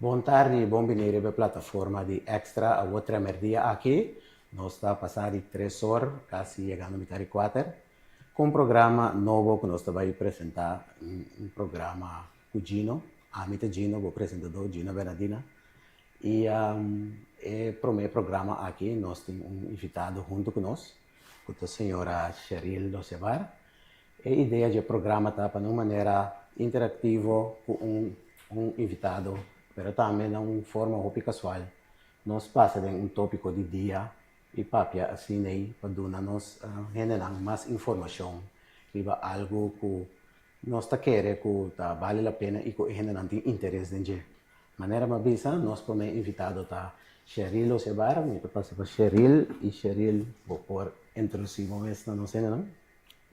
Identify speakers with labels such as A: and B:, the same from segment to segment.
A: Bon tardi i bon bini riba e plataforma di Extra awo tremerdia aki. Nos ta pasa di tres or, kasi yegando mitar di kuater, ku un programa nobo ku nos ta bai presenta, un programa ku Gino. Ami ta Gino, bo presentador, Gino Bernardina. I e prome programa aki nos tin un invitado huntu ku nos, ku ta señora Cheryl Dosebar. E idea dje programa ta pa na un manera interaktivo ku un un invitado, pero tambe na un forma hopi kasual, nos pasa den un topiko di dia i papia asina ei pa duna nos hendenan mas informashon riba algu ku nos ta kere ku ta bale la pena i ku e hendenan tin interes den dje. Manera mi a bisa, nos promé invitado ta Cheryl Osebar. Mi ta pasa pa Cheryl i Cheryl bo por introdusí bo mes na nos hendenan.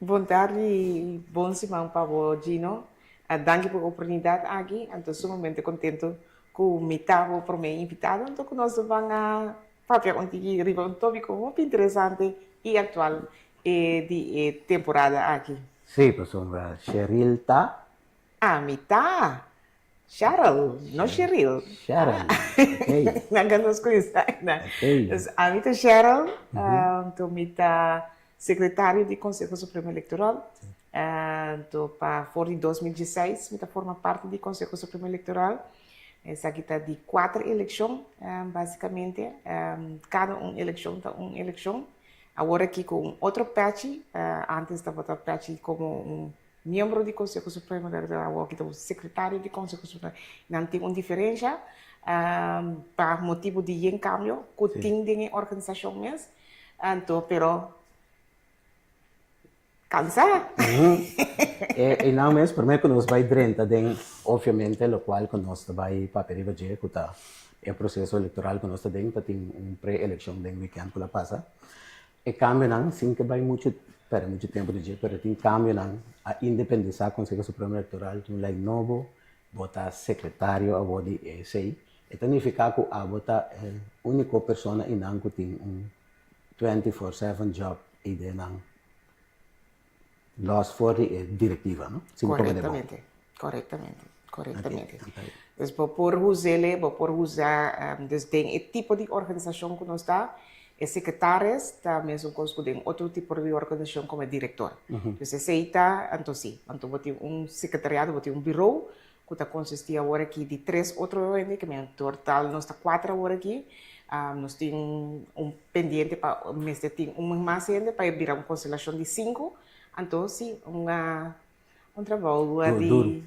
B: Bon tardi i bon siman pa bo Gino. Danki pa e oportunidat aki. Anto sumamente contento cu mi ta bo prome invitado anto cu nos ban a papia un tiki riba un topico hopi interesante i actual di e temporada aki.
A: Sí, pasobra Cheryl ta.
B: Ami ta Cheryl, no Cheryl.
A: Cheryl, ok.
B: Nan ka nos kuinsa ainda.
A: Ok.
B: Dus ami ta Cheryl, anto mi ta sekretario di Konseho Supremo Elektoral. Anto pa for di 2016 mi ta forma parti di Konseho Supremo Elektoral. Esaki ta di kuater elekshon, basikamente. Kada un elekshon ta un elekshon. Awor aki ku un otro pèchi, antes tabata pèchi komo un Miembro di Conseho Supremo Electoral awor ki ta un secretario di Conseho Supremo, nan tin un diferencia pa motibo di yen cambio cu tin den e organisacion mes, anto pero cansa.
A: E nan mes prome cu nos bay drenta den obviamente locual cu nos ta bay papia riba dje cu ta e proceso electoral cu nos ta den, ta tin un pre-eleccion den weekend cu lo pasa. E kambionan, sin ke bai muchu perde muchu tempu di dje, pero tin kambionan a independisá Konseho Supremo Elektoral, tin un lei nobo, bo ta sekretario awor di esei. E ta nifiká ku abo ta e úniko persona einan ku tin un 24/7 job ei den nan Los for di e directiva, no? Si bo toma de bon.
B: Correctamente, correctamente, correctamente. Dus bo por us'ele, bo por usa, dus den e tipo di organisacion cu nos ta, e secretaris ta mesun cos cu den otro tipo di organisacion como e director. Dus esey ta, anto si, anto bo tin un secretariado, bo tin un bureau cu ta consisti awor aki di tres otro hende, ke men total nos ta cuater awor aki, nos tin un pendiente pa mester tin un mas hende pa e bira un constelacion di cinco, anto si un un trabou di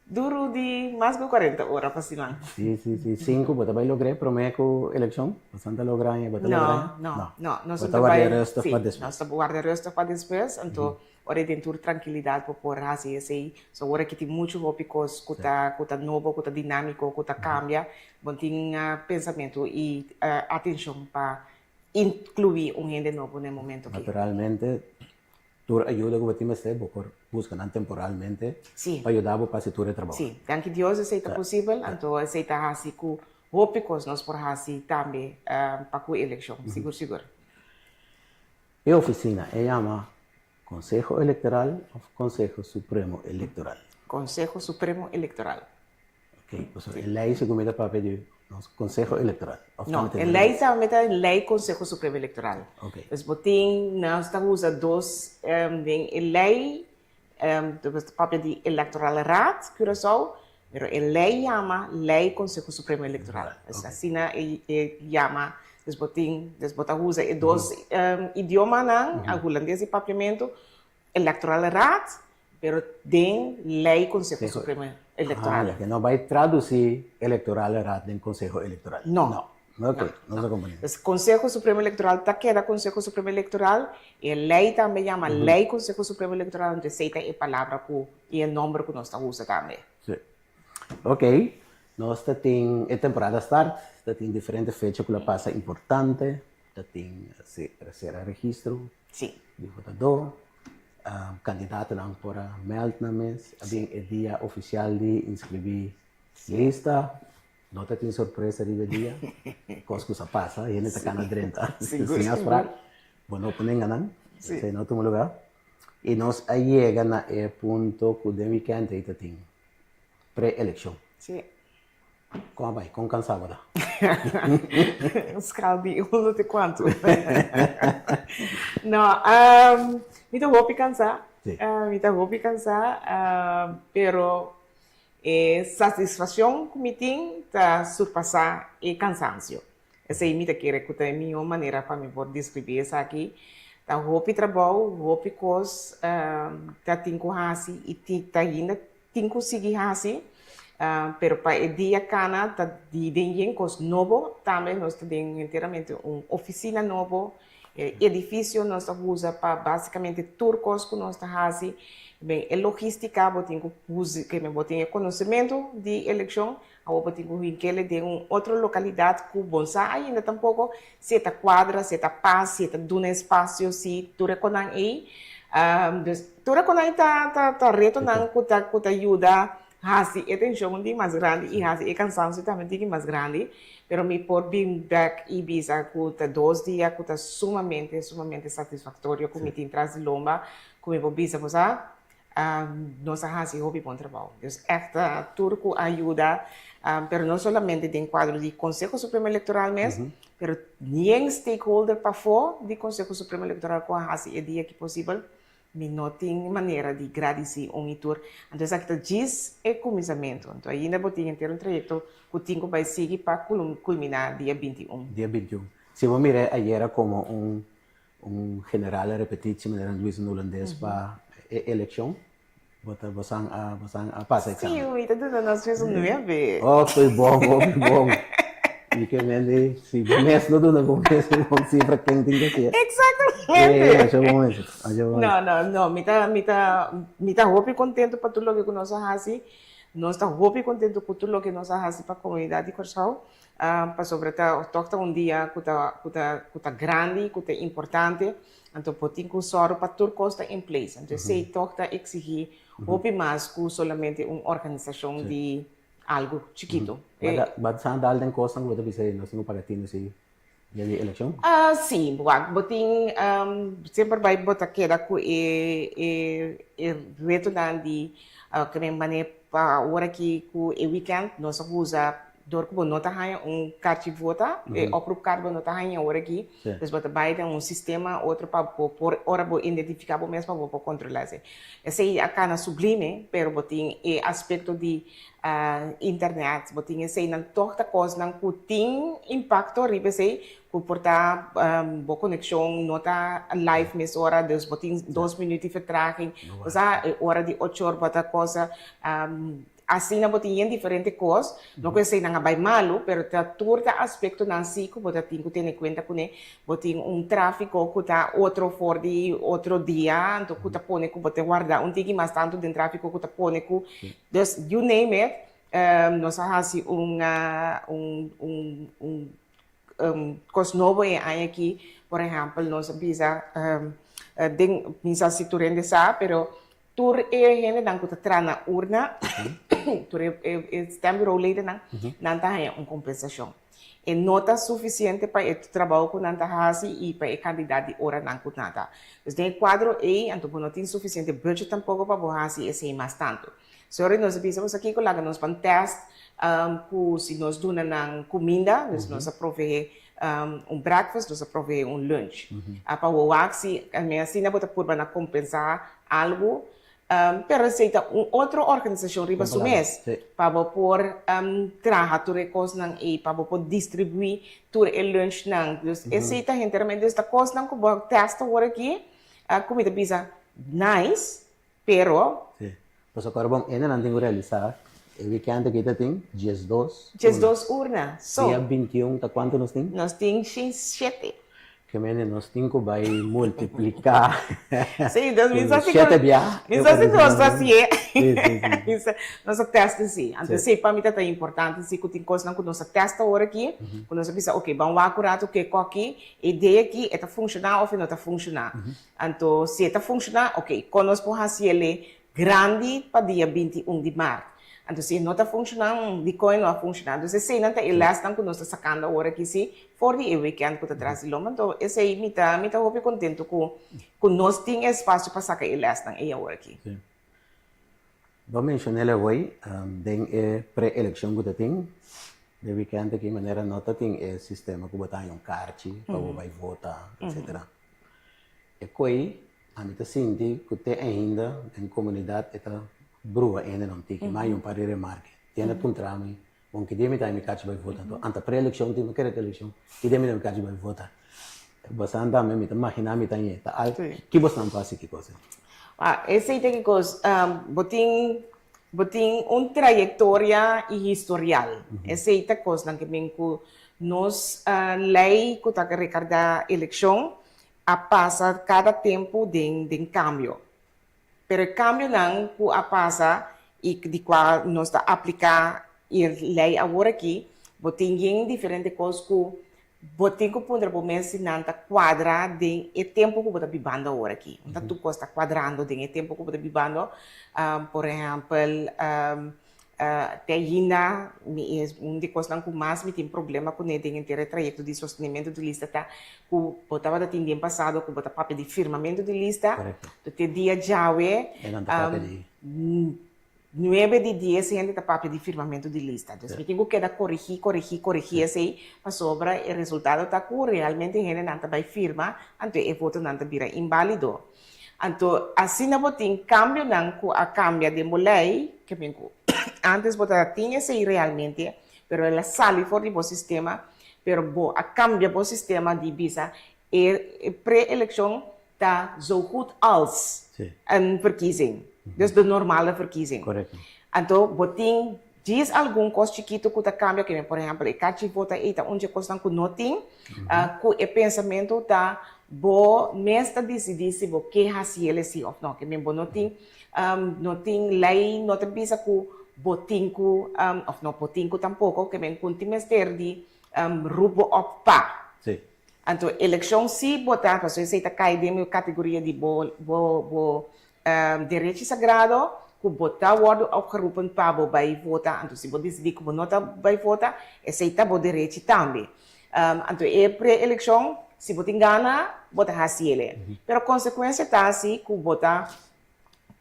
B: duro di mas cu cuarenta ora pa siman.
A: Si, si, si, cinco bo ta bay logr'e prome cu eleccion? Bo san ta logra aña, bo ta logra aña?
B: No, no, no, nos
A: ta warda rustig pa despues.
B: Nos ta warda rustig pa despues, anto Ora i den tur trankilidat bo por hasi esei. So ora ki tin muchu hopi kos ku ta ku ta nobo, ku ta dinámiko, ku ta kambia, bo tin pensamentu i atenshon pa inkluí un hende nobo na e momento aki.
A: Naturalmente, tur ayuda ku bo tin mester, bo por buska nan temporalmente pa yuda bo pa hasi tur e trabou.
B: Sí, danki Dios esei ta posibel, anto esei ta hasi ku hopi kos nos por hasi tambe pa ku e elekshon, sigur sigur.
A: E ofisina e yama Konseho Elektoral òf Konseho Supremo Elektoral?
B: Konseho Supremo Elektoral.
A: Ok, pasobra e lei segun mi ta papia di nos Konseho Elektoral.
B: Òf ta No, e lei tambe ta lei Konseho Supremo Elektoral.
A: Ok.
B: Dus bo tin, nos ta usa dos den e lei, nos ta papia di Electorale Raad Curaçao, pero e lei yama Lei Konseho Supremo Elektoral. Dus asina e yama, dus bo tin, dus bo ta usa e dos idiomanan, Hulandes i Papiamentu, Electorale Raad, pero den Lei Konseho Supremo Elektoral.
A: Ah, ya ke no bai tradusi Electorale Raad den Konseho Elektoral.
B: No.
A: No. Ok, nos a komprende.
B: Dus Konseho Supremo Elektoral ta keda Konseho Supremo Elektoral, e lei tambe yama Lei Konseho Supremo Elektoral, anto esei ta e palabra ku i e nomber ku nos ta usa tambe.
A: Sí. Ok, nos ta tin e temporada start, ta tin diferente fecha ku lo pasa importante, ta tin sera registro di votadó, kandidatonan por a mèld nan mes, a bin e dia ofisial di inskribí lista, no ta tin sorpresa riba e dia, kos ku sa pasa, hende ta kana drenta sin afsprak, bo no por nenga nan, esei no tuma lugá. I nos a yega na e punto ku den wikènt ei ta tin pre-elekshon.
B: Sí.
A: Kon a bai? Kon kansá bo ta?
B: Skal di uno te kuantu? No, mi ta hopi kansá. Mi ta hopi kansá, pero e satisfakshon ku mi tin ta surpasá e kansansio. Esei mi ta kere ku ta e mihó manera pa mi por deskribí esaki. Ta hopi trabou, hopi kos ta tin ku hasi i ta ainda tin ku sigui hasi. Pero pa e dia kana ta di den yen kos nobo. Tambe nos ta den henteramente un ofisina nobo. E edifisio nos ta usa pa basikamente tur kos ku nos ta hasi. Ben e logístika bo tin ku usa, bo tin e konosementu di elekshon. Awor bo tin ku hink'el den un otro lokalidat ku bo sa ainda tampoko si e ta kuadra, si e ta pas, si e ta duna espasio, si tur e konan ei. Dus tur e konan ei ta ta retonan ku ta ku ta yuda hasi e tenshon un tiki mas grandi i hasi e kansansio tambe un tiki mas grandi. Pero mi por bin bèk i bisa ku ta dos dia ku ta sumamente sumamente satisfaktorio ku mi tin tras di lomba ku mi por bisa bo sa Nos a hasi hopi bon trabou. Dus ègt tur ku a yuda, pero no solamente den kuadro di Konseho Supremo Elektoral mes, pero nien stakeholder pafó di Konseho Supremo Elektoral ku a hasi e dia aki posibel, mi no tin manera di gradisí un i tur. Anto esaki ta djis e kuminsamentu. Anto ainda bo tin henter un trayekto ku tin ku bai sigui pa kulminá dia 21.
A: Dia 21. Si bo mira ayera komo un Un generale repetitie manera nan bisa na hulandes pa e elekshon. Bo ta bosan a bosan a pasa examen.
B: Sí, mi ta duna nos mes un nuebe.
A: Oh, koe bon, hopi bon. Mi ke mende si bo mes no duna bo mes un bon sifra ken tin ke hasié.
B: Exactamente.
A: Sí, asha bon eso, asha bon
B: No,
A: eso.
B: no, no, mi ta mi ta mi ta hopi kontento pa tur loke ku nos a hasi. Nos ta hopi kontento ku tur loke nos a hasi pa komunidat di Kòrsou. Pasobra ta tòg ta un dia ku ta ku ta ku ta grandi, ku ta importante, anto bo tin ku sòru pa tur kos ta in place. Anto esei tòg ta eksigí hopi mas ku solamente un organisashon di algu chikitu.
A: Bo a sa dal den kosnan ku bo ta bisa nos tin ku paga tinu si dia di elekshon?
B: Sí, wak bo tin semper bai bo ta keda ku e e e retonan di manera pa ora aki ku e wikènt nos a usa Dor ku bo no ta haña un karchi vota, e oproepkaart bo no ta haña ora aki, dus bo ta bai den un sistema otro pa bo por ora bo identifiká bo mes pa bo por kontrolá esei. Esei a kana sublime, pero bo tin e aspekto di internet, bo tin eseinan tòg ta kosnan ku tin impakto riba esei, ku por ta bo konekshon no ta live mesora, dus bo tin dos minüt di vertraging, osea e ora di ocho or bo ta kosa. Asina bo tin yen diferente kos, no ku eseinan a bai malu, pero ta tur ta aspektonan si ku bo ta tin ku tene kuenta kuné. Bo tin un tráfiko ku ta otro for di otro dia, anto ku ta pone ku bo ta warda un tiki mas tantu den tráfiko ku ta pone ku, dus you name it, nos a hasi un un un un kos nobo e aña aki, por ehèmpel nos a bisa den mi sa si tur hende sa, pero Tur e hendenan ku ta traha na urna, tur e stembureauledennan, nan ta haña un kompensashon. E no ta sufisiente pa e trabou ku nan ta hasi i pa e kantidat di oranan ku nan ta. Dus den e kuadro ei, anto bo no tin sufisiente budget tampoko pa bo hasi esei mas tantu. Sorry, nos a bisa boso kiko, laga nos ban tèst ku si nos duna nan kuminda, dus nos a proveé un breakfast, nos a proveé un lunch. Pa wak si asina bo ta purba na kompensá algu, pero esei ta un otro organisashon riba su mes pa bo por traha tur e kosnan ei, pa bo por distribuí tur e lunchnan. Dus esei ta henteramente, dus ta kosnan ku bo tèst awor aki ku mi ta bisa nice, pero.
A: Sí, pasobra ora bo hendenan tin ku realisá e wikènt aki ta tin 12 urna.
B: 12 urna, so.
A: Dia 21 ta kuantu nos tin?
B: Nos tin 107.
A: Ke mende nos tin ku bai multipliká
B: Sí, dus mi sa si
A: shete bia.
B: Mi sa si nos ta hasié.
A: Sí, sí, sí.
B: Nos a tèst esei. Anto esei pa mi ta ta importante si ku tin kosnan ku nos a tèst awor aki, ku nos a bisa oke, ban wak un ratu ke koki e idea aki e ta funshoná òf e no ta funshoná. Anto si e ta funshoná, oke, kon nos por hasi el'e grandi pa dia 21 di mart. Anto si e no ta funshoná, dikon e no a funshoná? Entonces eseinan ta e lèsnan ku nos ta sakando awor aki si for di e wikènt ku ta tras di lomba. Anto esei mi ta mi ta hopi kontentu ku ku nos tin e espasio pa saka e lèsnan ei awor aki.
A: Sí. Bo menshon'é Leroy den e pre-elekshon ku ta tin. Den weekend aki manera no ta tin e sistema ku bo ta haña un karchi pa bo bai vota etcetera. E koe ami ta sinti ku te ainda den komunidat e ta brua hende un tiki, mi a haña un par di remarke. Tiende puntra mi, bon ki dia mi ta haña mi karchi bai vota? Anto anta pre-elekshon tin, mi kere elekshon, ki dia mi ta haña mi karchi bai vota? Bosan tambe mi ta magina mi ta haña ta al, ki bosan por hasi ki kos?
B: Esei ta ki kos, bo tin Bo tin un trayektoria i historial. Esei ta kosnan ke bin ku nos lei ku ta rekardá elekshon a pasa kada tempu den den kambio. Pero e kambionan ku a pasa i di kua nos ta apliká e lei awor aki, bo tin yen diferente kos ku Bo tin ku puntra bo mes si nan ta kuadra den e tempu ku bo ta bibando awor aki. No ta tur kos ta kuadrando den e tempu ku bo ta bibando. Por ehèmpel, te ainda mi e un di kosnan ku mas mi tin problema kuné den henter e trayekto di sostenimentu di lista ta ku bo tabata tin den pasado ku bo ta papia di firmamentu di lista, te dia djawe Nuebe di dies hende ta papia di firmamentu di lista. Dus mi tin ku keda korigí, korigí, korigí esei pasobra e resultado ta ku realmente hendenan ta bai firma, anto e votonan ta bira inbálido. Anto asina bo tin kambionan ku a kambia den bo lei, ke men ku ántes bo ta tin esei realmente, pero el a sali for di bo sistema, pero bo a kambia bo sistema di bisa e pre-elekshon ta zo goed als een verkiezing. Dus de normale verkiezing.
A: Correcto.
B: Anto bo tin djis algun kos chikitu ku ta kambia, keme por ehèmpel e karchi vota ei ta un dje kosnan ku no tin, ku e pensamentu ta bo mes ta disidí si bo ke hasi el esei òf no. Keme bo no tin no tin lei no ta bisa ku bo tin ku òf no bo tin ku tampoko, keme ku tin mester di rup bo òp pa.
A: Sí.
B: Anto elekshon si bo ta, pasobra esei ta kai den e kategoria di bo bo bo derechi sagrado ku bo ta wòrdu opgeroepen pa bo bai vota, anto si bo disidí ku bo no ta bai vota, esei ta bo derechi tambe. Anto e pre-elekshon si bo tin gana bo ta hasi ele. Pero konsekuensia ta si ku bo ta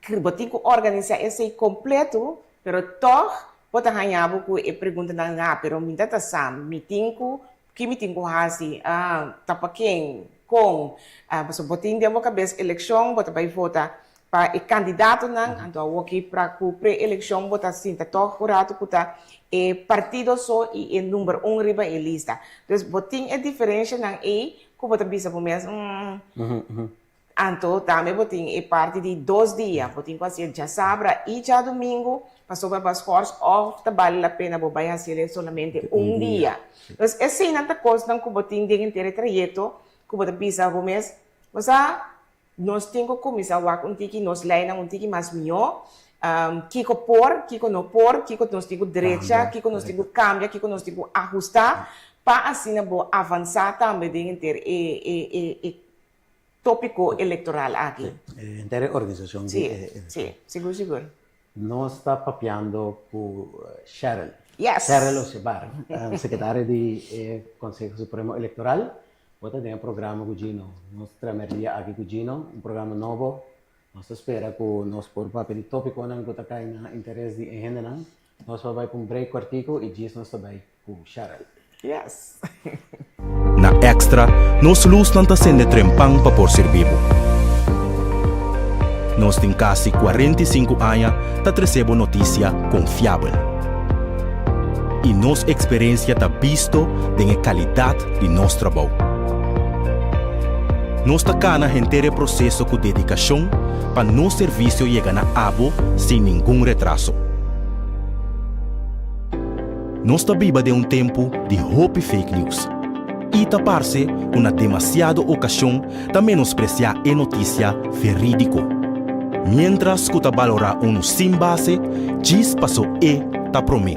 B: Bo tin ku organisá esei kompleto, pero tòg bo ta haña bo ku e preguntanan, Ah, pero mi ta ta sa, mi tin ku, ki mi tin ku hasi? Ah, ta pa ken? Kon? Ah, pasobra bo tin den bo kabes elekshon, bo ta bai vota pa e kandidatonan, anto awoki pra ku pre-elekshon bo ta sinta tòg un ratu ku ta e partido so i e number un riba e lista. Dus bo tin e diferenshanan ei ku bo ta bisa bo mes, mm, Anto tambe bo tin e parti di dos dia, bo tin ku hasié djasabra i djadumingu, pasobra bo a skòrs òf ta bale la pena bo bai hasié solamente un dia. Pues eseinan ta kosnan ku bo tin den henter e trayekto ku bo ta bisa bo mes, bo sa, nos tin ku kuminsá wak un tiki nos leinan un tiki mas mihó, kiko por, kiko no por, kiko nos tin ku drecha, kiko nos tin ku kambia, kiko nos tin ku ahustá, pa asina bo avansá tambe den henter e tópiko elektoral aki.
A: Henter e organisashon di e
B: elekshon. Sí, sigur sigur.
A: Nos ta papiando ku Sheryl.
B: Yes!
A: Sheryl Osebar, sekretario di e Konseho Supremo Elektoral. Bo ta den e programa ku Gino. Nos tramerdia aki ku Gino, un programa nobo. Nos ta spera ku nos por papia di tópikonan ku ta kai na interes di e hendenan. Nos por bai pa un break kòrtiku i djis nos ta bai ku Cheryl.
B: Yes.
C: Na Extra, nos lusnan ta sende trempan pa por sirbi bo. Nos tin kasi 45 aña ta trese bo notisia konfiabel. I nos eksperensia ta bisto den e kalidat di nos trabou. Nos ta kana henter e proseso ku dedikashon pa nos servisio yega na abo sin ningun retraso. Nos ta biba den un tempu di hopi fake news i ta parse ku na demasiado okashon ta menospresiá e notisia verídiko, miéntras ku ta balorá unu sin base djis paso e ta promé.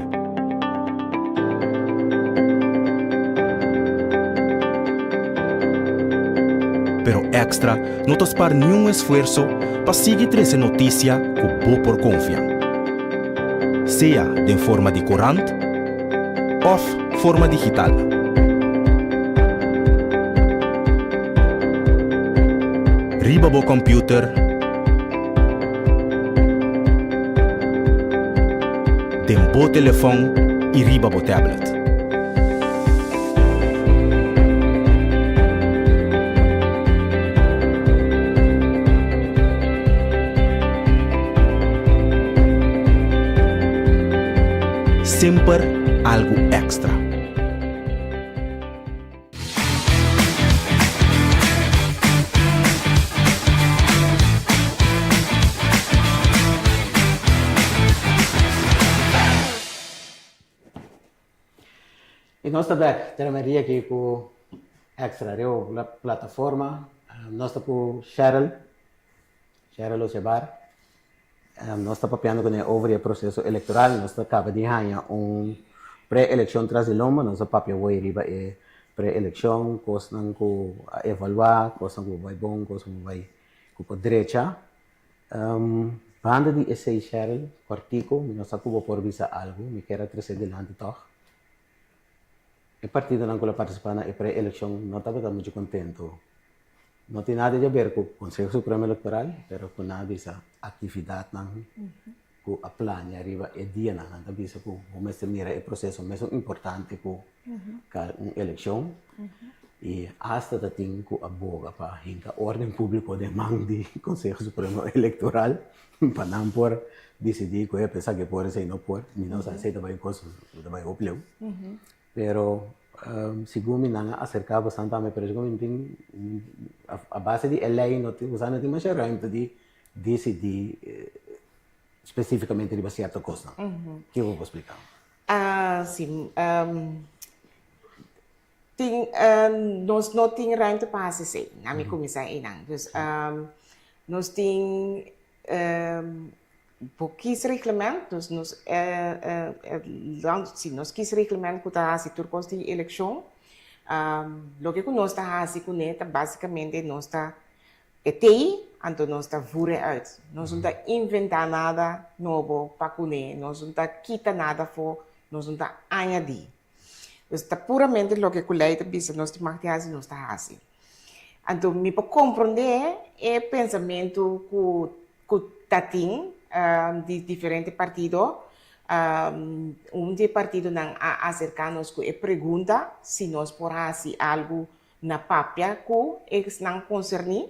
C: Pero Extra no ta spar niun esfuerso pa sigui trese notisia ku bo por konfia. Sea den forma di korant òf forma digital. Riba bo kòmpiuter, den bo telefòn i riba bo tablet. Semper algu èkstra.
A: I nos ta bek tera Maria aki ku Extra riba plataforma. Nos ta ku Sheryl, Sheryl Osebar. Nos ta papiando kuné over di e proseso elektoral. Nos ta kaba di haña un pre-elekshon tras di lomba. Nos a papia awor riba e pre-elekshon, kosnan ku a evaluá, kosnan ku bai bon, kosnan ku bai ku por drecha. Banda di esei Sheryl, kòrtiku, mi no sa ku bo por bisa algu, mi kier a trese dilanti tòg. E partidonan ku lo partisipá na e pre-elekshon no tabata muchu kontentu. No tin nada di haber ku Konseho Supremo Elektoral, pero ku nan a bisa aktividatnan ku a plania riba e dianan. Nan ta bisa ku bo mester mira e proseso mesun importante ku un elekshon i asta ta tin ku a boga pa hinka órden públiko den man di Konseho Supremo Elektoral pa nan por disidí ku e esaki por esei no por. Mi no sa esei ta bai un kos ku ta bai hopi leu. Pero segun mi nan a aserká bastante tambe pero segun mi tin a base di e lei no tin no tin masha ruimte di disidí spesífikamente riba sierto kosnan. Kiko bo por splika?
B: Si, tin nos no tin ruimte pa hasi esei, na mi kuminsá einan. Dus nos tin bo kiesreglement, dus nos si nos kiesreglement ku ta hasi tur kos di elekshon, loke ku nos ta hasi kuné ta básikamente nos ta E tei, anto nos ta voer uit. Nos no ta inventá nada nobo pa kuné, nos no ta kita nada afó, nos no ta añadí. Dus ta puramente loke ku lei ta bisa nos tin mag di hasi, nos ta hasi. Anto mi por komprondé e pensamentu ku ku ta tin di diferente partido. Un di e partidonan a aserká nos ku e pregunta si nos por hasi algu na papia ku esnan konserní,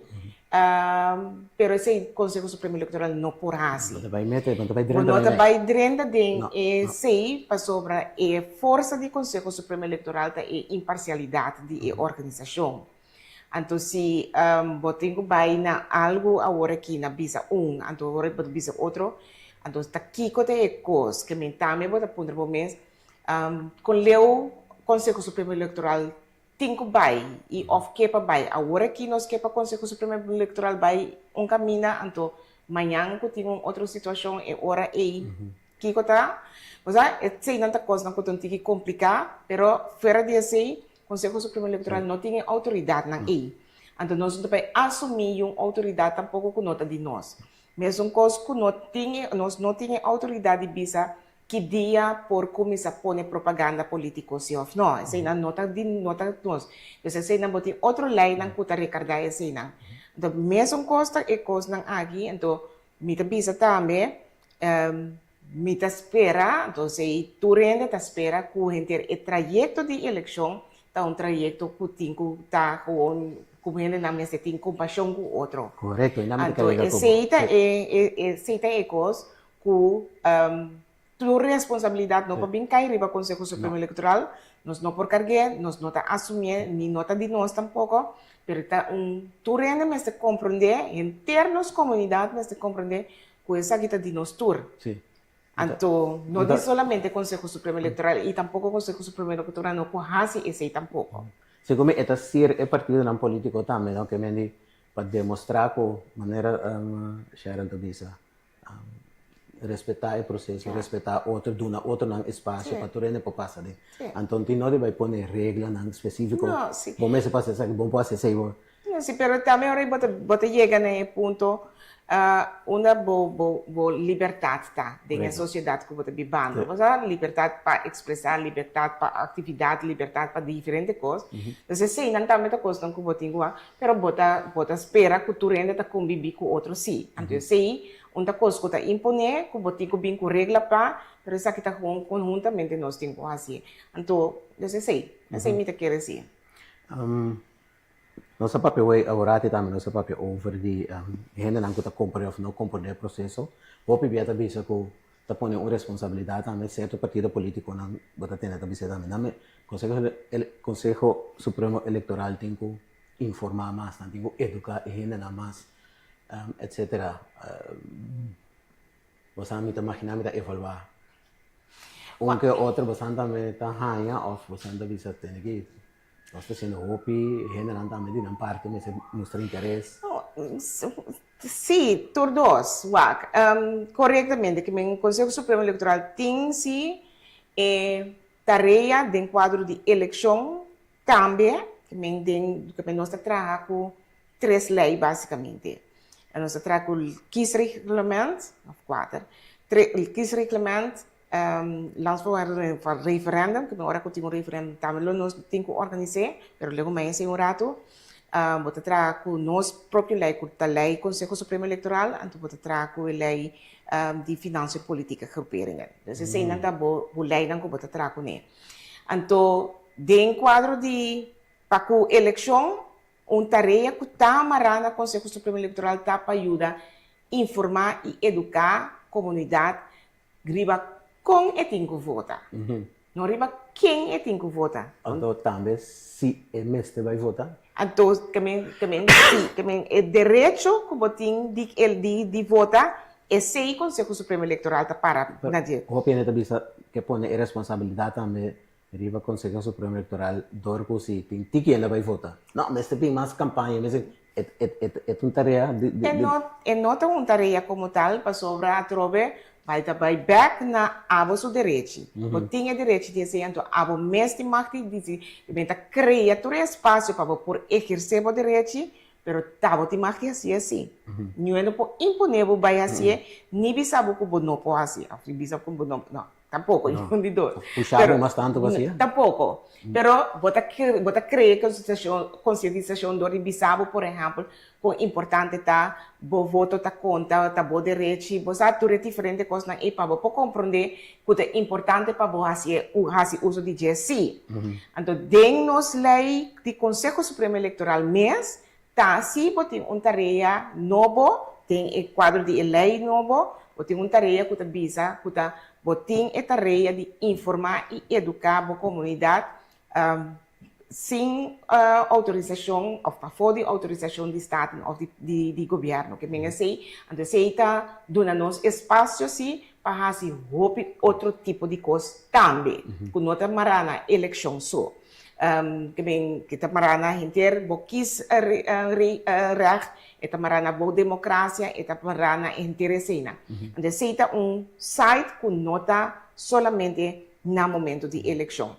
B: pero esei Konseho Supremo Elektoral no por hasi.
A: Bo ta bai mete, bo ta bai drenta
B: Bo no ta bai drenta den esei pasobra e forsa di Konseho Supremo Elektoral ta e imparsialidat di e organisashon. Anto si bo tin ku bai na algu awor aki na bisa un, anto awor bo ta bisa otro, anto ta kiko ta e kos ke men tambe bo ta puntra bo mes kon leu Konseho Supremo Elektoral tin ku bai i òf ke pa bai. Awor aki nos ke pa Konseho Supremo Elektoral bai un kaminda, anto mañan ku tin un otro situashon e ora ei kiko ta? Osea, eseinan ta kosnan ku ta un tiki kompliká, pero fuera di esei Konseho Supremo Elektoral no tin e outoridatnan ei. Anto nos no ta bai asumí un outoridat tampoko ku no ta di nos. Mesun kos ku no tin e nos no tin e outoridat di bisa Ki dia por cuminsa pone propaganda politico si of no. Eseinan no ta di no ta nos. Pues eseinan bo tin otro leynan cu ta recarga eseinan. Enton mesun cos ta e cosnan aki, enton mi ta bisa tambe mi ta spera, enton esey tur hende ta spera cu henter e trayecto di eleccion ta un trayecto cu tin cu ta gewoon cu hendenan mester tin compasion cu otro.
A: Correcto, y nan mi ta
B: Anto
A: carga cu bo.
B: esey ta e esey ta e cos ku tur responsabilidat no por bin kai riba Konseho Supremo Elektoral, nos no por karg'é, nos no ta asumié, ni no ta di nos tampoko, pero ta un tur hende mester komprondé, henter nos komunidat mester komprondé ku esaki ta di nos tur. Anto no di solamente Konseho Supremo Elektoral i tampoko Konseho Supremo Elektoral no por hasi esei tampoko.
A: Segun mi e ta sir e partidonan politiko tambe no ke men di pa demostrá ku manera Sharon ta bisa Respetá e proseso, respetá otro, duna otronan espasio pa tur hende por pasa den. Anto tin no di bai pone reglanan spesífiko, bo mester por hasi esaki, bo no por hasi esei.
B: No, si, pero tambe ora bo ta bo ta yega na e punto unda bo bo bo libertat ta den e sosiedat ku bo ta bibando. Bo sa libertat pa ekspresá, libertat pa aktividat, libertat pa diferente kos. Entonces eseinan tambe ta kosnan ku bo tin ku wak. Pero bo ta bo ta spera ku tur hende ta kombibí ku otro sí. Anto esei un ta kos ku ta imponé ku bo tin ku bin ku regla pa, pero esaki ta gewoon konhuntamente nos tin ku hasié. Anto, dus esei, esei mi ta kere sí.
A: Nos a papia wei aworati tambe nos a papia over di hendenan ku ta komprendé òf no komprendé e proseso. Hopi bia ta bisa ku. ta pone un responsabilidat tambe sierto partido politiconan bo ta tende ta bisa tambe nan Conseho Conseho Supremo Electoral tin cu informa mas, nan tin cu educa e hendenan mas etcetera. Bo sa mi ta magina mi ta evalua un ke otro bo san tambe ta haña of bo san ta bisa tene ki nos ta haciendo hopi hendenan tambe di nan parti mester mustra interes.
B: Sí, tur dos. Wak, korektamente ke men Konseho Supremo Elektoral tin si e tarea den kuadro di elekshon tambe, ke men den ke men nos ta traha ku tres lei basikamente. Nos ta traha ku kiesreglement, òf kuater, kiesreglement, Landsverordening van referendum, ke men ora ku tin un referendum tambe lo nos tin ku organis'é, pero lego mei esei un ratu. Bo ta traha ku nos propio lei ku ta lei Konseho Supremo Elektoral, anto bo ta traha ku e lei di Financiën Politieke Groeperingen. Dus eseinan ta bo leinan ku bo ta traha kuné. Anto den kuadro di pa ku elekshon, un tarea ku ta amará na Konseho Supremo Elektoral ta pa yuda informá i eduká komunidat Riba kon e tin ku vota, no riba ken e tin ku vota.
A: Anto tambe si e mester bai vota.
B: Anto ke men ke men si ke men e derecho ku bo tin di el di di vota esei Konseho Supremo Elektoral ta para na dje.
A: Hopi hende ta bisa ke pone e responsabilidat tambe riba Konseho Supremo Elektoral dor ku si tin tiki hende bai vota. No, mester bin mas kampaña, mester e e e e ta un tarea di di
B: E no e no ta un tarea komo tal pasobra atrobe bai ta bai bek na abo su derechi. Bo tin e derechi di esei anto abo mes tin mag di disi di ben ta krea tur e espasio pa bo por ehersé bo derechi pero ta bo tin mag di hasié si. Niun hende por imponé bo bai hasié ni bisa bo ku bo no por hasié òf bisa ku bo no no. Tampoco,
A: No.
B: un di dos.
A: Pusha
B: Pero
A: bo mas tantu pa hasié?
B: Tampoco. Pero bo ta bo ta crea concientisacion concientisacion door di bisa bo, por ehempel, con importante ta bo voto ta conta, ta bo derechi, bo sa tur e diferente cosnan ey pa bo por comprende cu ta importante pa bo hacié haci uso di dje si. Anto den nos ley di Conseho Supremo Electoral mes Ta si bo tin un tarea nobo den e kuadro di e lei nobo, bo tin un tarea ku ta bisa ku ta bo tin e tarea di informá i eduká bo komunidat sin outorisashon òf pafó di outorisashon di Staten òf di gobièrnu. Ke men esei, anto esei ta duna nos espasio si pa hasi hopi otro tipo di kos tambe ku no ta mará na elekshon so. Ke men ke ta mará na henter bo kies recht, e ta mará na bo demokrasia, e ta mará na henter eseinan. Anto esei ta un site ku no ta solamente na momento di elekshon.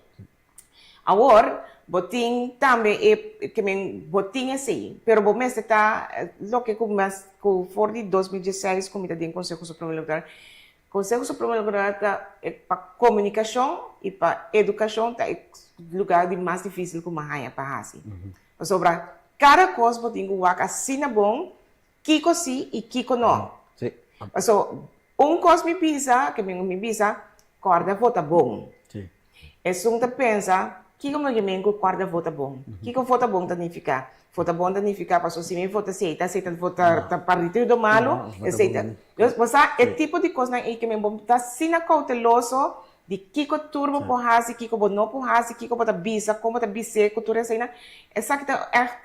B: Awor, bo tin tambe e ke men bo tin esei, pero bo mester ta loke ku mas ku for di 2016 ku mi ta den Konseho Supremo Elektoral, Conseho Supremo Electoral ta pa comunicacion y pa educacion ta e lugar di mas dificil cu mi a haya pa haci. Pasobra cada cos bo tin cu wak asina bon kico si y kico no. Paso un cos mi bisa, ke mi bisa, corda vota bon. Esun ta pensa, Kiko mi men ku kòrda vota bon? Kiko vota bon ta nifiká? Vota bon ta nifiká pasobra si mi vota esei ta esei ta vota ta partido malu, esei ta. Dus bo sa e tipo di kosnan ei ke men bo ta asina kouteloso di kiko tur bo por hasi, kiko bo no por hasi, kiko bo ta bisa, kon bo ta bis'é ku tur eseinan. Esaki ta ègt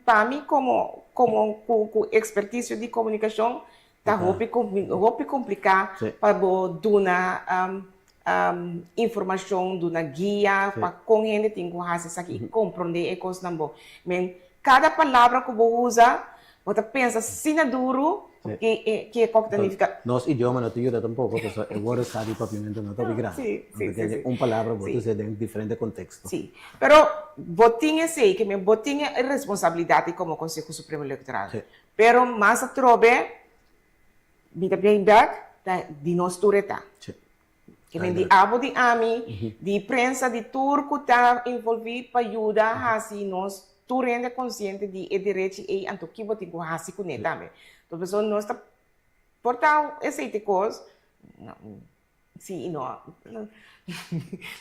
B: pa mi komo komo ku ku ekspertisio di komunikashon Ta hopi hopi kompliká pa bo duna informashon, duna guia pa kon hende tin ku hasi esaki i komprondé e kosnan bo. Men kada palabra ku bo usa bo ta pensa asina duru ke ke kok ta nifiká.
A: Nos idioma no ta yuda tampoko pasobra e woordenschat di papiamentu no ta hopi grandi. Bo ta tende un palabra bo ta us'é den diferente konteksto.
B: Sí, pero bo tin esei, ke men bo tin e responsabilidat di komo Konseho Supremo Elektoral. Pero mas atrobe mi ta bring back ta di nos tur e ta. Ke men di abo di ami, di prensa, di tur ku ta envolvi pa yuda hasi nos tur hende konsiente di e derechi ei anto ki bo tin ku hasi kuné tambe. Enton pasobra nos ta por ta esei te kos, si i no,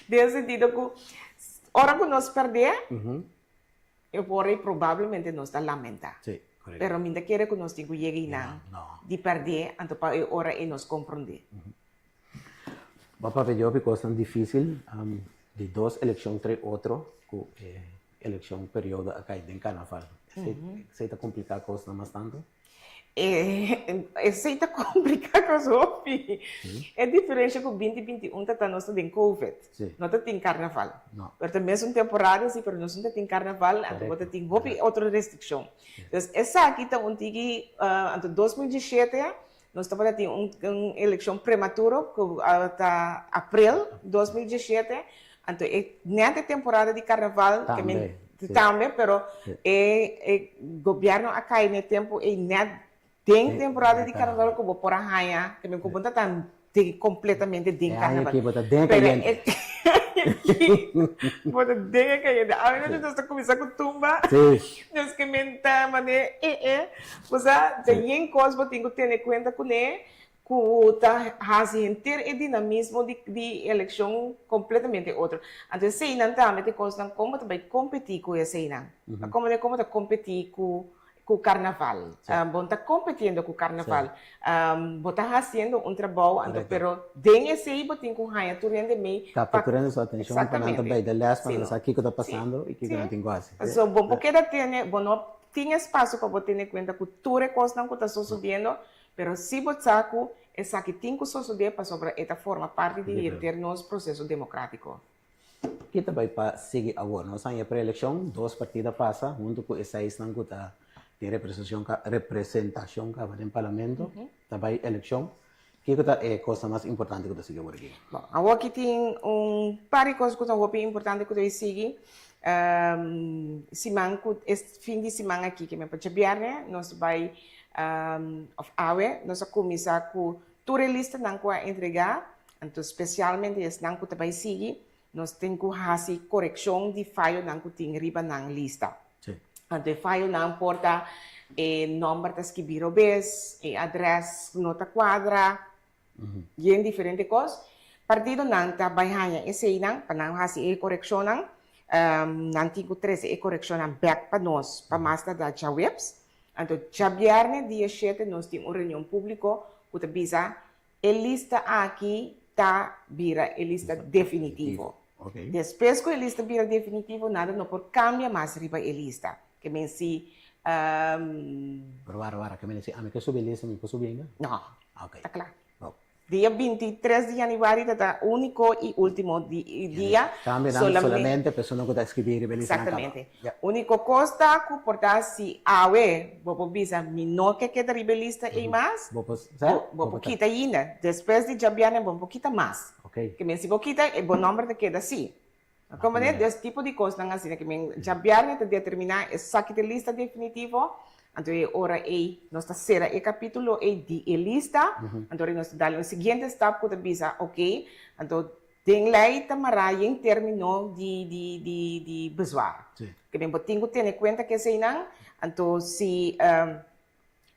B: den sentido ku ora ku nos pèrdè, E por ei probablemente nos ta lamentá.
A: Sí.
B: Pero mi ta kere ku nos tin ku yega einan di pèrdè anto pa e ora ei nos komprondé.
A: Bo a papia di hopi kosnan difísil di dos elekshon trae otro ku e elekshon periodo a kai den karnaval. Esei ta kompliká kosnan mas tantu?
B: Esei ta kompliká kos hopi. E diferensha ku binti 21 ta ta nos ta den covid. No ta tin karnaval. Pero ta mesun temporada si pero nos no ta tin karnaval anto bo ta tin hopi otro restrikshon. Entonces esaki ta un tiki anto 2017 nos tabata tin un elekshon prematuro ku ta aprel 2017 Anto e net e temporada di carnaval ke men tambe pero e e gobierno a kai na e tempo ei net den temporada di carnaval ku bo por a haña ke men ku bo ta tan den completamente den carnaval.
A: E aña aki bo ta den e kayente.
B: Pero e aña aki bo ta den e kayente. Awe nochi nos ta kuminsá ku tumba. Nos ke men ta manera e e. Bo sa ta yen kos bo tin ku tene kuenta kuné Ku ta hasi henter e dinamismo di di elekshon kompletamente otro. Anto eseinan tambe ta e kosnan kon bo ta bai kompetí ku eseinan. Komo den komo ta kompetí ku ku karnaval. Bo no ta kompetiendo ku karnaval. Bo ta hasiendo un trabou anto pero den esei bo tin ku haña tur hende mei
A: pa Kapta tur hende su atenshon pa nan ta bai de lès pa nan sa kiko ta pasando i kiko nan tin ku hasi.
B: So bo por keda tene bo no tin espasio pa bo tene kuenta ku tur e kosnan ku ta sosodiendo Pero si bo sa ku esaki tin ku sosodé pasobra e ta forma parti di henter nos proseso demokratiko.
A: Ki ta bai pa sigui awor? Nos haña preelekshon, dos partido a pasa huntu ku e seisnan ku ta tin representashon kaba den parlamento, ta bai elekshon. Kiko ta e kosnan mas importante ku ta sigui awor aki?
B: Bon, awor aki tin un par di kos ku ta hopi importante ku ta bai sigui. Siman ku e fin di siman aki, ke men pa djabièrnè, nos ta bai òf awe nos a kuminsá ku tur e listanan ku a entregá, anto spesialmente esnan ku ta bai sigui, nos tin ku hasi korekshon di fayonan ku tin riba nan lista. Anto e fayonan por ta e nòmber ta skibí robes, e adrès no ta kuadra, yen diferente kos. Partidonan ta bai haña eseinan pa nan hasi e korekshonnan. Nan tin ku trese e korekshonnan bèk pa nos pa mas tardá djaweps. Anto djabièrnè dia shete nos tin un reunion públiko ku ta bisa e lista aki ta bira e lista definitivo. Despues ku e lista bira definitivo nada no por kambia mas riba e lista. Ke men si.
A: Pero wara wara, ke men si ami ke subi e lista mi por subi ainda?
B: No. Ta kla. Dia 23 di januari ta ta úniko i último dia.
A: Kambia nan solamente persona ku ta eskribí riba e lista nan kaba.
B: Eksaktamente. Úniko kos ta ku por ta si awe bo por bisa mi no ke keda riba e lista ei mas,
A: Bo por sa?
B: bo por kita ainda. Despues di djabièrnè bo no por kita mas. Ke men si bo kita bo nòmber ta keda si. Komprende? Des tipo di kosnan asina ke men djabièrnè ta determiná esaki ta e lista definitivo, anto e ora ei nos ta sera e kapítulo ei di e lista, anto ora nos ta dal un siguiente stap ku ta bisa oke, anto den lei ta mará yen término di di di di bezwaar. Ke men bo tin ku tene kuenta ku eseinan, anto si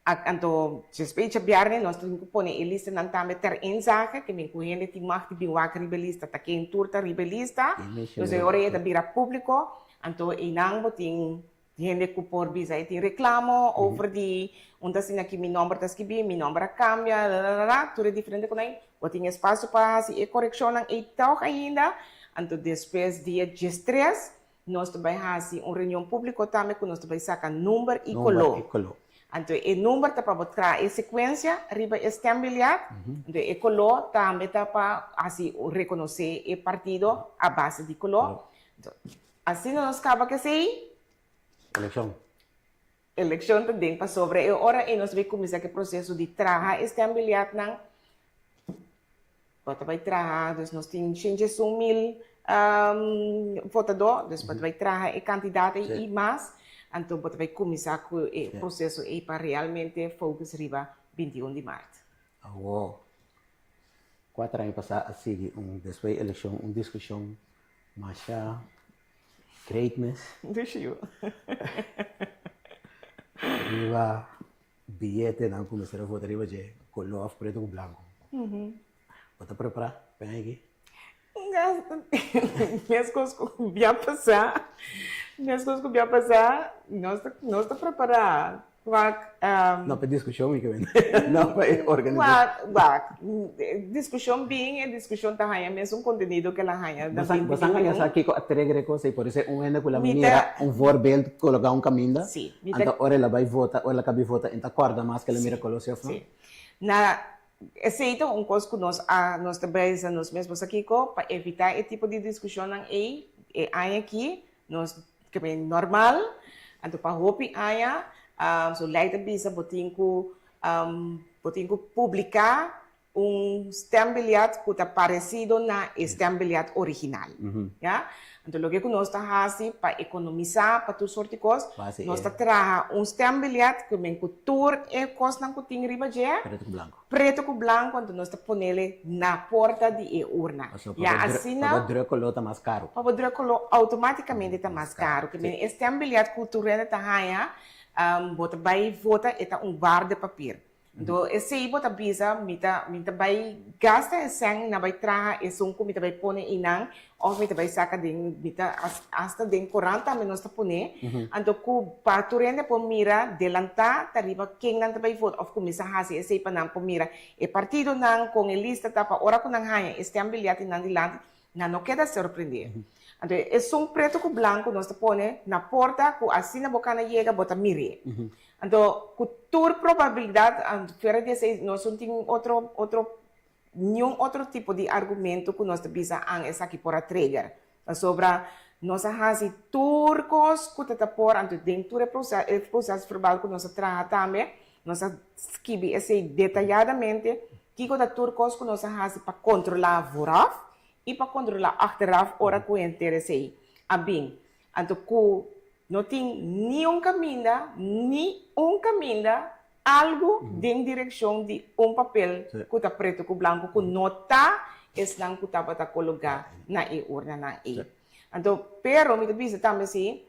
B: Anto despues di djabièrnè nos tin ku pone e listanan tambe ter inzage, ke men ku hende tin mag di bin wak riba e lista, ta ken tur ta riba e lista. Dus e ora ei ta bira públiko, anto einan bo tin hende ku por bisa e tin reklamo over di un ta asina ki mi nòmber ta skibí, mi nòmber a kambia, rararara, tur e diferente ku nan. Bo tin espasio pa hasi e korekshonnan ei tòg ainda. Anto despues dia diestres Nos ta bai hasi un reunion públiko tambe ku nos ta bai saka number i koló. Anto e number ta pa bo traha e sekuensia riba e stembiljart, anto e koló tambe ta pa hasi rekonosé e partido a base di koló. Anto asina nos kaba ku esei.
A: Elekshon.
B: Elekshon ta den pasobra e ora ei nos bai kuminsá ku e proseso di traha e stembiljartnan. Bo ta bai traha, dus nos tin 101.000 votadó, dus bo ta bai traha e kantidat ei i mas, anto bo ta bai kuminsá ku e proseso ei pa realmente focus riba 21 di mart.
A: Awor, kuater aña pasá a sigui un despues di elekshon un diskushon masha great mes.
B: Dushi yu.
A: Riba Biyetenan ku mester a vota riba dje koló òf pretu ku blanku. Bo ta prepará pa e aki?
B: Meskos ku bia pasá, meskos ku bia pasá, nos ta nos ta prepará. Wak,
A: No pa e diskushon mi ke bende. No pa e organisashon.
B: Wak, wak, diskushon bin, e diskushon ta haña mesun kontenido ku el a haña na binti
A: Bo sa
B: binti
A: haña
B: un.
A: sa kiko a trigger e kos ei, por esei un hende ku la
B: Mi ta
A: mira un voorbeeld koloká un kaminda,
B: Sí, mi ta
A: anto ora el a bai vota, ora el a kabi vota, e ta kòrda mas ku el a mira
B: Sí,
A: koló si òf no?
B: sí. Na esei ta un kos ku nos a nos ta bisa nos mes, bo sa kiko, pa evitá e tipo di diskushonnan ei, e aña aki Nos ke men normal, anto pa hopi aña so lei ta bisa bo tin ku bo tin ku publiká un stembiljet ku ta paresido na e stembiljet original. Ya. Anto loke ku nos ta hasi pa ekonomisá pa tur sorti kos, nos ta traha un stembiljet ku men ku tur e kosnan ku tin riba dje.
A: Pretu ku blanku.
B: Preto ku blanku anto nos ta ponele na porta di e urna.
A: Pasobra
B: Ya
A: pa bo
B: asina.
A: pa bo druk koló ta mas karu.
B: Pa bo druk koló outomátikamente ta mas karu. Ke men e stembiljet ku tur hende ta haña, bo ta bai vota e ta un waardepapier. Anto esei bo ta bisa mi ta mi ta bai gasta e sèn na bai traha esun ku mi ta bai pone einan Of mi ta bai saka den, mi ta hasta den korant tambe nos ta pone, anto ku pa tur hende por mira delantá ta riba ken nan ta bai vota of kuminsá hasi esei pa nan por mira e partidonan kon e lista ta pa ora ku nan haña e stembiljet di nan dilanti nan no keda sorprendé. Anto esun preto ku blanku nos ta pone na porta ku asina bo kana yega bo ta mir'é. Anto ku tur probabilidat fuera di esei nos no tin otro otro Niun otro tipo di argumento ku nos ta bisa an esaki por a trigger. Pasobra nos a hasi tur kos ku ta ta por, anto den tur e e proces verbal ku nos a traha tambe, nos a skibi esei detayadamente kiko ta tur kos ku nos a hasi pa kontrolá vooraf i pa kontrolá achteraf ora ku henter esei a bin. Anto ku no tin niun kaminda, ni un kaminda, algu den direkshon di un papel ku ta pretu ku blanku ku no ta esnan ku tabata kologá na e urnanan ei. Anto, pero mi ta bisa tambe si,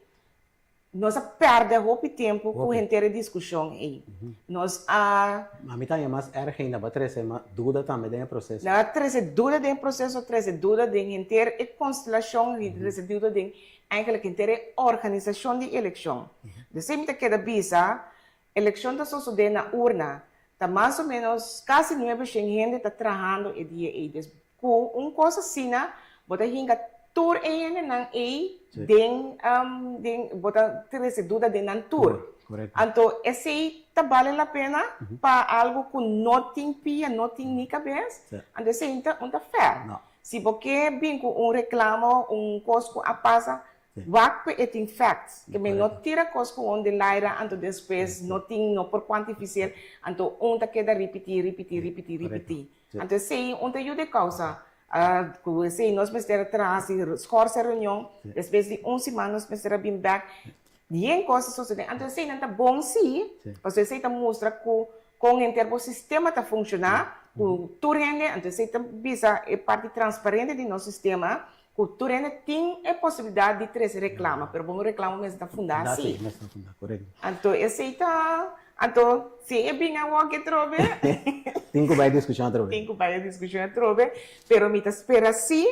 B: nos a pèrdè hopi tempu ku henter e diskushon ei. Nos a.
A: Ma mi ta haña mas erg ainda, bo a trese duda tambe den e proseso.
B: Nan a trese duda den e proseso, a trese duda den henter e konstelashon, trese duda den eigenlijk henter e organisashon di elekshon. Desei mi ta keda bisa, elekshon ta sosodé na urna, ta mas o ménos kasi nuebe shen hende ta trahando e dia ei. Des ku un kos asina bo ta hinka tur e hendenan ei den den bo ta trese duda den nan tur. Anto esei ta bale la pena pa algu ku no tin pia, no tin ni kabes? Anto esei un ta fair. Si bo ke bin ku un reklamo, un kos ku a pasa, wak pa e tin facts. Ke men no tira kos ku un den laira anto despues no tin, no por kuantifisel, anto un ta keda ripití, ripití, ripití, ripití. Anto esei un ta yuda e kousa. Ku esei nos mester a traha si schorse reunion, despues di un siman nos mester a bin bek, yen kos a sosode. Anto eseinan ta bon si, pasobra esei ta mustra ku kon henter bo sistema ta funshoná, ku tur hende, anto esei ta bisa e parti transparente di nos sistema, ku tur hende tin e posibilidat di trese reklama, pero bo reklamo mester ta fundá si. Anto esei ta, anto si e bin awor ke trobe.
A: Tin ku bai diskushon atrobe.
B: Tin ku bai e diskushon atrobe, pero mi ta spera si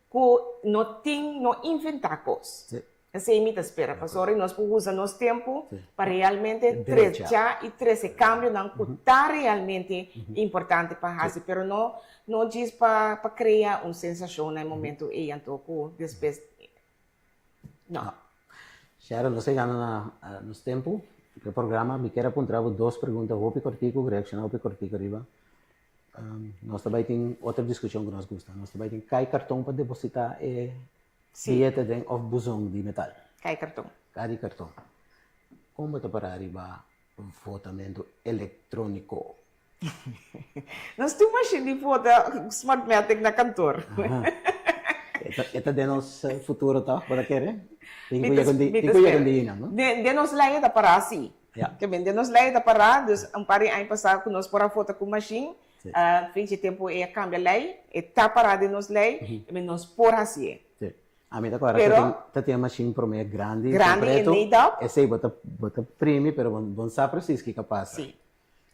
B: ku no tin, no inventá kos. Esei mi ta spera, pasobra nos por usa nos tempu pa realmente trecha i trese kambionan ku ta realmente importante pa hasi, pero no no djis pa pa krea un sensashon na e momento ei anto ku despues no.
A: Sharon, nos a yegando na nos tempu di e programa. Mi kier a puntra bo dos pregunta hopi kortiku, reakshoná hopi kortiku riba. Nos ta bai tin otro diskushon ku nos gusta. Nos ta bai tin kai karton pa depositá e Biyete den of buzon di metal?
B: Kai karton.
A: Kai di karton. Kon bo ta para riba votamentu elektróniko?
B: Nos tin mashin di vota Smartmatic na kantor.
A: E ta den nos futuro tòg, bo ta kere? Tin ku yega un dia einan, no?
B: Den nos lei e ta pará si. Den nos lei e ta pará, dus un par di aña pasá ku nos por a vota ku mashin, Fin dje tempu e a kambia lei, e ta pará den nos lei, i nos por hasié.
A: Sí. Ami ta kòrda
B: Pero,
A: ta tin e mashin promé grandi,
B: grandi e
A: pretu,
B: made up.
A: Esei bo ta bo ta primi pero bo bo no sa presis kiko a pasa.
B: Sí.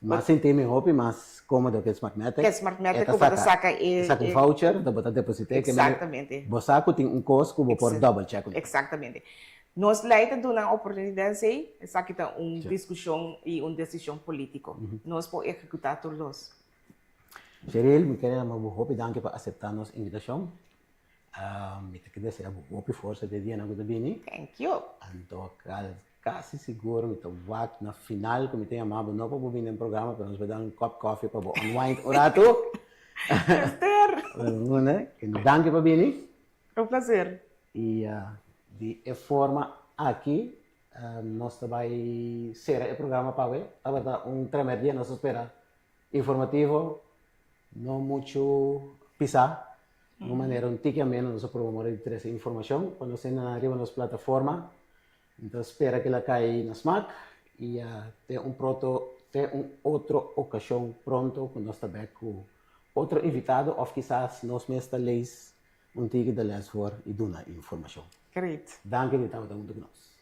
A: Mas sinti mi hopi mas kómodo ku e Smartmatic.
B: Ku e Smartmatic ku bo ta saka e
A: E saka un voucher, bo ta deposit'é.
B: Eksaktamente.
A: Bo sa ku tin un kos ku bo por double check.
B: Eksaktamente. Nos lei ta duna oportunidat esei, esaki ta un diskushon i un desishon polítiko. Nos por ehekutá tur dos.
A: Cheryl, mi kere yama bo hopi danki pa aseptá nos invitashon. Mi ta desea bo hopi forsa den e dianan ku ta bini.
B: Thank you.
A: Anto kasi sigur mi ta wak na final ku mi ta yama bo no pa bo bini den programa pero nos bai da un kòp kòfi pa bo unwind un ratu.
B: Mester!
A: Danki pa bini.
B: Un placer.
A: I di e forma aki nos ta bai sera e programa pa awe. Tabata un tremerdia, nos ta spera informativo, no muchu pisá. Un manera un tiki ameno nos a proba mora di trese informashon pa nos hende riba nos plataforma. Mi ta spera ke la kai na smak i te un proto te un otro okashon pronto ku nos ta bek ku otro invitado òf kisas nos mes ta lees un tiki de les voor i duna informashon.
B: Great.
A: Danki di tabata huntu ku nos.